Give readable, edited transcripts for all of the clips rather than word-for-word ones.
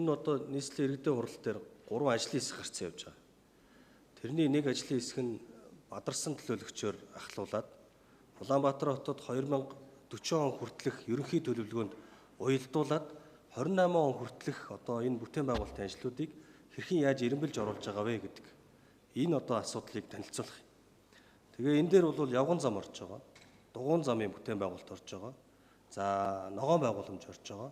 Ер нь одоо нийслэлийн иргэдийн хурал дээр 3 ажлын хэсэг гарцсан явж байгаа. Тэрний нэг ажлын хэсэг нь бадарсан төлөөлөгчөөр ахлуулаад Улаанбаатар хотод 2040 он хүртэлх ерөнхий төлөвлөгөөнд уялдуулаад 28 он хүртэлх одоо энэ бүтээн байгуулалтын ажлуудыг хэрхэн яаж эренбэлж оруулж байгаа вэ гэдэг энэ одоо асуудлыг танилцуулах юм. Тэгээ энэ дээр бол явган зам орж байгаа, дугуйн замын бүтээн байгуулалт орж байгаа, за ногоон байгууламж орж байгаа,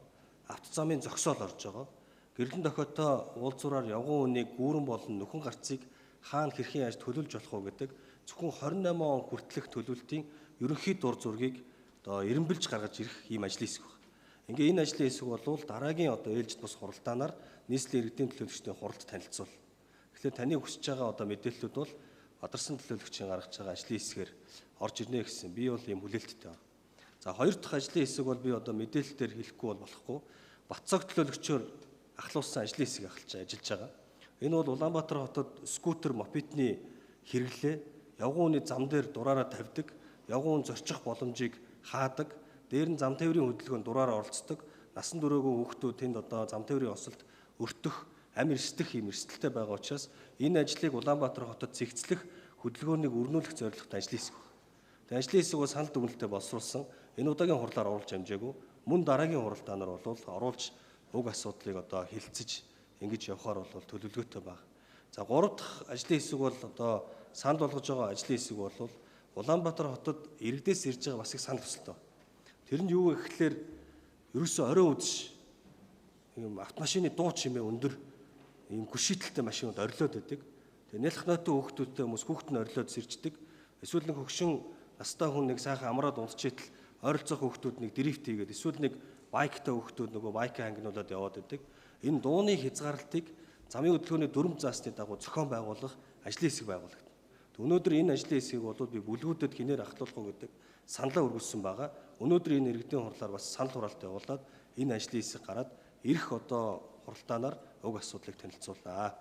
автозамын зогсоол орж байгаа. Гэрлэн дохиотой уулзуураар явган үнийг гүүрэн болон нөхөн гарцыг хаана хэрхэн яаж төлөвлөж болох уу гэдэг зөвхөн 28 он хүртэлх төлөвлөлтийн ерөнхий дур зургийг одоо эренбэлж гаргаж ирэх ийм ажлын хэсэг байна. Ингээ энэ ажлын хэсэг бол дараагийн одоо ээлжид бус хуралдаанаар нийслэлийн иргэдийн төлөөлөгчдийн хуралд танилцуул. Тэгэхээр таны хүсэж байгаа одоо мэдээллүүд бол бадарсан төлөөлөгчийн гаргаж байгаа ажлын хэсгээр орж ирнэ гэсэн би бол ийм хүлээлттэй байна. За хоёр дахь ажлын хэсэг бол би одоо мэдээлэл дээр хэлэхгүй бол болохгүй. Батцог төлөөлөгчөөр ахлуулсан ажлын хэсэг ахалж ажиллаж байгаа. Энэ бол Улаанбаатар хотод скутер, мопедны хэрэглээ, явган үний зам дээр дураараа тавьдаг, явган үн зорчих боломжийг хаадаг, дээр нь зам тээврийн хөдөлгөөнд дураараа оролцдог, насан туршаагүй хүүхдүүд тэнд одоо зам тээврийн осолд өртөх, амь эрсдэх юм эрсдэлтэй байгаа учраас энэ ажлыг Улаанбаатар хотод зэгцлэх хөдөлгөөнийг өрнүүлэх зорилготой ажлын хэсэг байна. Тэгээ ажлын хэсэг бол санал дүгнэлтээ боловсруулсан. Энэ удаагийн хурлаар оруулж амжаагүй. Мөн дараагийн хуралдаанаар бол оруулж уг асуудлыг одоо хилцэж ингэж явахаар бол төлөвлөгөөтэй байна. За гурав дахь ажлын хэсэг бол одоо санал болгож байгаа ажлын хэсэг бол Улаанбаатар хотод иргэдээс ирж байгаа бас их санал хүсэлт байна. Тэр нь юу вэ гэхлээр ерөөсөө оройн үдш ийм автомашины дуу чимээ өндөр ийм гүшийтэлтэй машинууд орилоод байдаг. Тэгээ нялх нойтон хүүхдүүдтэй хүмүүс хүүхд нь орилоод сэрждэг. Эсвэл нэг хөгшин настай хүн нэг сайхан амраад унтчихэтл ойролцоох хүүхдүүд нэг дрифт хийгээд эсвэл нэг байктай хүүхдүүд нөгөө байкаа хангинуулаад яваад байдаг. Энэ дууны хязгаарлалтыг замын хөдөлгөөний дүрм заасны дагуу зохион байгуулах ажлын хэсэг байгуулагдана. Өнөөдөр энэ ажлын хэсгийг бол би бүлгүүдэд хинээр ахлуулах уу гэдэг саналаа өргөссөн байгаа. Өнөөдөр энэ иргэдийн хурлаар бас санал хураалт явуулаад энэ ажлын хэсэг гараад ирэх одоо хуралдаанаар уг асуудлыг танилцуулнаа.